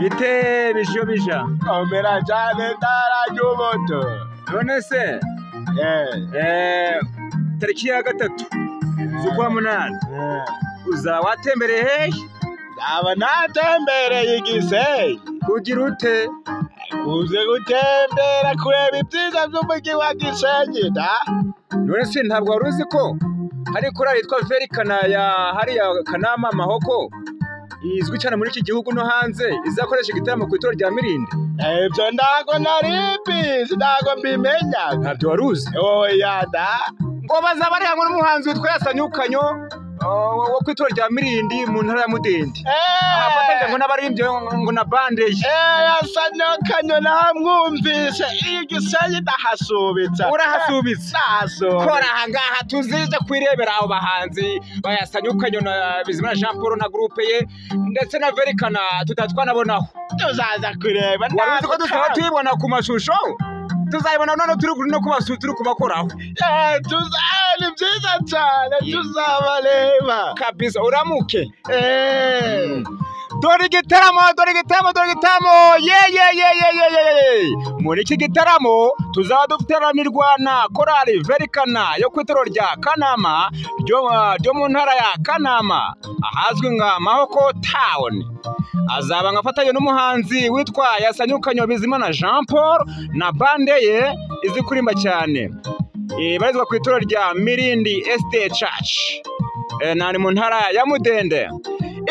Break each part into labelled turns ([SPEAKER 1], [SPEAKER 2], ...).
[SPEAKER 1] Bite bijo bija.
[SPEAKER 2] Komera cyane ndaranyumoto.
[SPEAKER 1] None se tariki ya 3 z'ukwa 8 uzaba watembereye hehe?
[SPEAKER 2] Nzaba natembereye Gisenyi.
[SPEAKER 1] Kugira ute?
[SPEAKER 2] Kuze gutembera kureba ibyiza by'umujyi wa Gisenyi da.
[SPEAKER 1] None se ntabwo wari uzi ko hari korali yitwa Verikana ya hariya Kanama Mahoko izwi cyane muri iki gihugu no hanze, izakoresha igitaramo ku itorero rya Mirindi?
[SPEAKER 2] Ibyo ntago nari mbizi, ntago mbimenya.
[SPEAKER 1] Ntabyo wari uzi?
[SPEAKER 2] Oya da.
[SPEAKER 1] Ngo bazaba bari hamwe n'umuhanzi witwa Yasanyukanyo wo ku itorero rya Mirindi mu ntara ya Mudende. Afatanyije ngo n'abaririmbyi ngo na bande ye.
[SPEAKER 2] Yasanyukanyo namwumvise, Gisenyi ndahasubitse.
[SPEAKER 1] Urahasubitse?
[SPEAKER 2] Ndahasubitse.
[SPEAKER 1] Kora aha ngaha tuzije kwirebera abo bahanzi Bayasanyukanyo na Bizimana Jean Paul na groupe ye ndetse na Verikana tutatwanabonaho.
[SPEAKER 2] Tuzaza kureba.
[SPEAKER 1] Wari uzi ko tuzaba tuyibona ku mashusho? Tuzayibona none turi no kubasura, turi kubakoraho.
[SPEAKER 2] Ni byiza cyane, tuzabareba
[SPEAKER 1] kabisa. Uramuke. Dore igitaramo, dore igitaramo, dore igitaramo. Ye ye ye ye ye ye. Muri iki gitaramo tuzaba dufiteranirwa na korali Verikana yo ku itorero rya Kanama ryo mu ntara ya Kanama ahazwi nka Mahoko Town. Azaba ngafatanye n'umuhanzi witwa Yasanyukanyo Bizimana Jean Paul na bande ye izi kurimba cyane. Ibarizwa ku itorero rya Mirindi SDA Church. Nani mu ntara ya Mudende.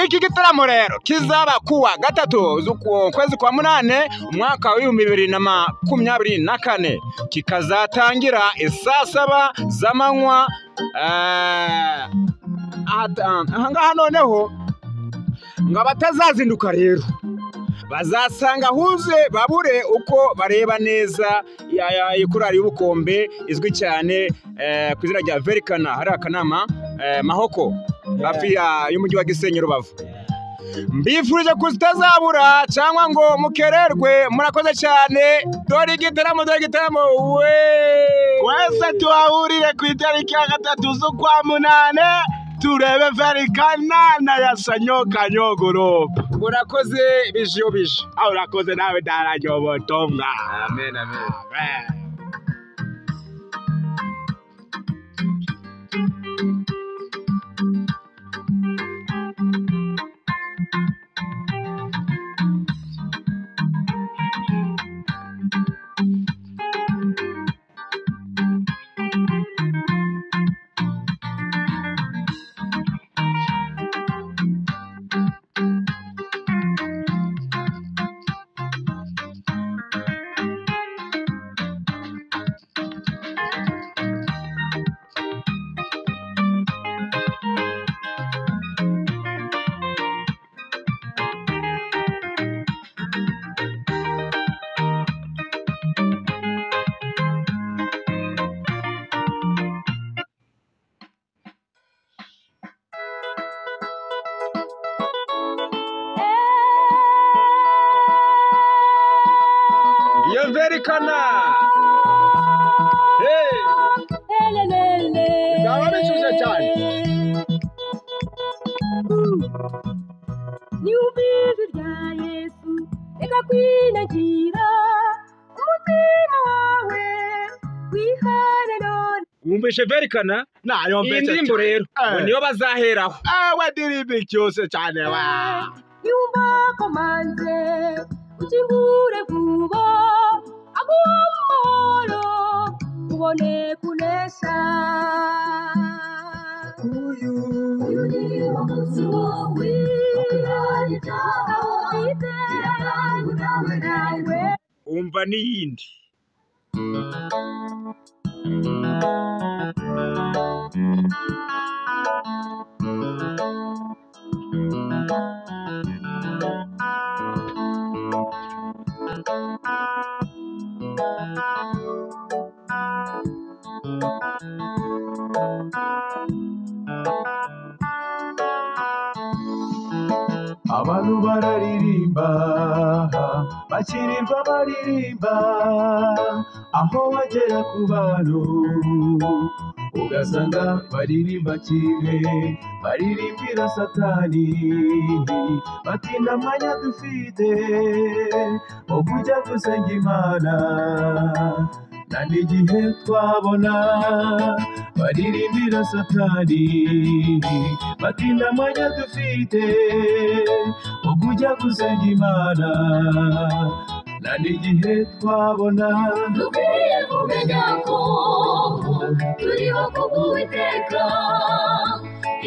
[SPEAKER 1] Iki gitaramo rero kizaba kuwa 3 z'ukwezi kwa 8 umwaka wa 2024, kikazatangira isaa 7 z'amanywa. Aha ngaha noneho ngo abatazazinduka rero bazasanga huze babure uko bareba neza ya korali y'ubukombe izwi cyane ku izina rya Verikana hari Kanama Mahoko hafi y'umujyi wa Gisenyi Rubavu. Mbifurije kutazabura cyangwa ngo mukererwe. Murakoze cyane. Dore igitaramo, dore igitaramo we.
[SPEAKER 2] Wese tuhahurire ku itariki ya 3 z'ukwa 8 turebe Verikana na Yasanyukanyo group.
[SPEAKER 1] Urakoze bijo bije.
[SPEAKER 2] Urakoze nawe ndaranyobotomwa.
[SPEAKER 1] Amen, amen.
[SPEAKER 2] Amen.
[SPEAKER 1] Verikana. Hey.
[SPEAKER 2] Bizaba bishyushye cyane.
[SPEAKER 3] Niwumva ijwi rya Yesu, reka kwinagira umutima wawe wihane none.
[SPEAKER 1] Wumvishe Verikana?
[SPEAKER 2] Nayo
[SPEAKER 1] Iyi ndirimbo rero ngo niyo bazaheraho.
[SPEAKER 2] We ndirimbo icyose cyane wa.
[SPEAKER 3] Niwumva komanze ukingure vuba aguha amahoro ubone kunesha. Uyu ni wo munsi wawe wo kwihana ibyaha ufite, nawe nawe.
[SPEAKER 1] Umva n'iyindi.
[SPEAKER 4] Abantu bararirimba bakirirwa baririmba, aho bagera ku bantu Ugasanga baririmba kimwe, baririmbira Satani, bati nta mwanya dufite wo kujya gusenga Imana, nta n'igihe twabona. Baririmbira Satani, bati nta mwanya dufite wo kujya gusenga Imana, nta n'igihe twabona.
[SPEAKER 3] Dukwiye kumenya ko turiho kubw'Uwiteka,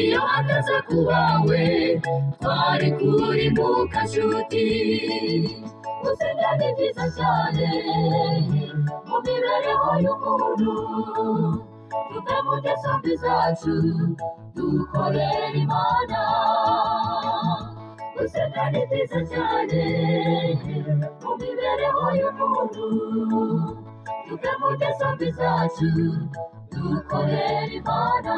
[SPEAKER 3] iyo ataza kubawe twari kurimbuka nshuti. Gusenga ni byiza cyane mu mibereho y'umuntu, tuve mu ngeso mbi zacu dukorere Imana. Gusenga ni byiza cyane mu mibereho y'umuntu, tuve mu ngeso mbi zacu dukorere Imana.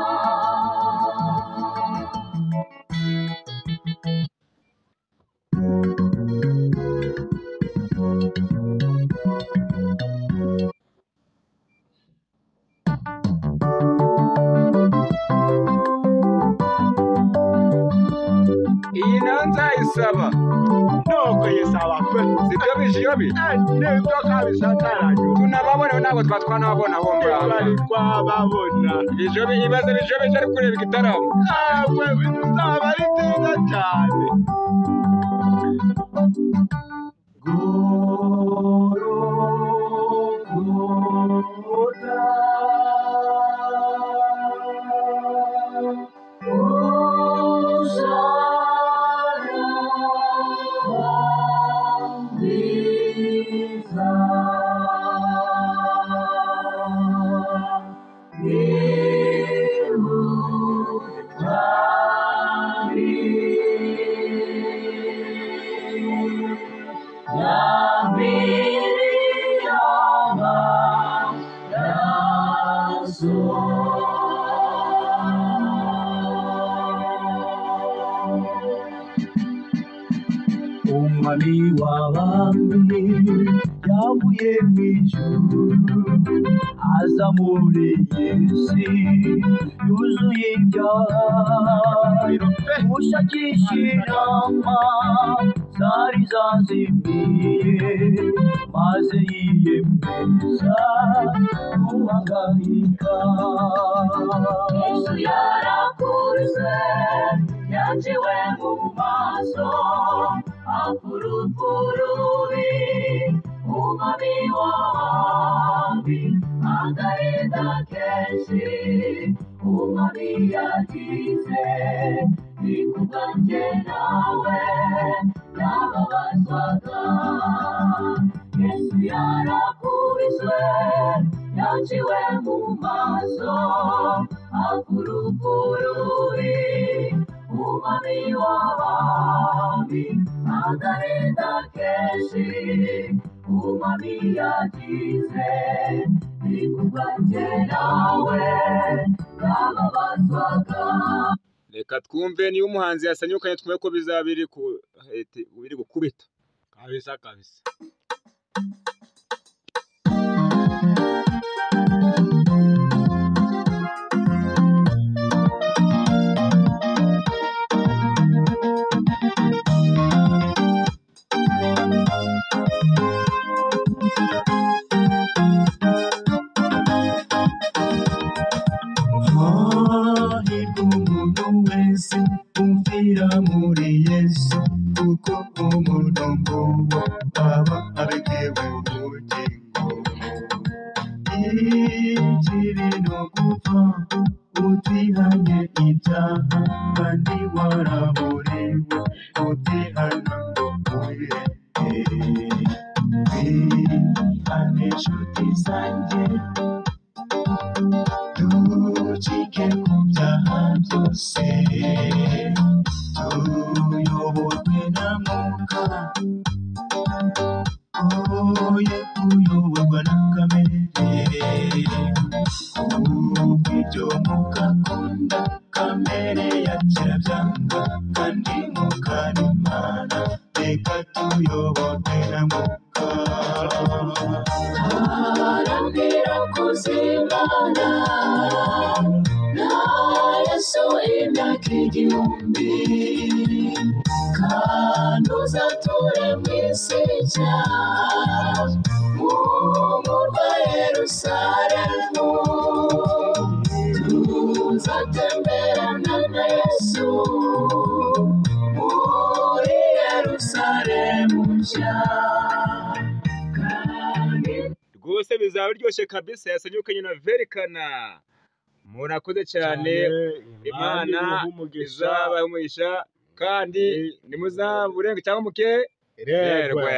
[SPEAKER 1] Iyi nayo nzayisaba.
[SPEAKER 2] Nuko yisaba pe.
[SPEAKER 1] Sibyo Bijiyobi?
[SPEAKER 2] Nibyo kabisa ntaranyura.
[SPEAKER 1] Tunababoneho, ntabwo twa twanababona aho ngaho.
[SPEAKER 2] Bari twababona.
[SPEAKER 1] Bijiyobi, ibaze Bijiyobi ejo ari kureba igitaramo.
[SPEAKER 2] Ewe bizaba ari byiza cyane.
[SPEAKER 4] Gorogota,
[SPEAKER 3] Umusaraba mwiza,
[SPEAKER 4] Umwami w'abami yavuye mu ijuru, aza muri iyi si yuzuye ibyaha, gushakisha inama zari zazimiye, maze yiyemeza guhagarika.
[SPEAKER 3] Yesu yarakuze, yaciwe mu maso, apfa rubi, umwami w'abami, agahinda kenshi, umwami yagize, ni kubwanjye nawe yababazwaga. Yesu yarakubiswe, yaciwe mu maso, apfa rubi, umwami w'abami, agahinda kenshi, umwami yagize, ni kubwanjye nawe yababazwaga.
[SPEAKER 1] Reka twumve niba umuhanzi yasanyukanye, twumve ko bizaba biri biri gukubita.
[SPEAKER 2] Kabisa kabisa.
[SPEAKER 4] Hahirwa umuntu wese umvira muri Yesu, kuko umuntu nguwo aba abikiwe ubugingo. Ikibi no gupfa utihanye ibyaha, kandi waraburiwe kutihana ngo ubireke. Twihane inshuti zanjye, ducike ku byaha byose, tuyoborwe na Mwuka, oye kuyoborwa na kamere. Kuko ibyo Mwuka akunda kamere yacu irabyanga, kandi Mwuka ni Imana, reka tuyoborwe na Mwuka.
[SPEAKER 3] Haranira kuzimana, Yesu imyaka 1000, kandi uzature mu isi nshya, mu murwa Yerusalemu. Tuzatemberana na Yesu muri Yerusalemu nshya. Kandi
[SPEAKER 1] Rwose bizaba biryoshye kabisa. Yasenyukanye na Verikana, murakoze cyane. Imana izabahe umugisha, kandi ntimuzaburenga cyangwa muke
[SPEAKER 2] rerwe.
[SPEAKER 1] rerwe.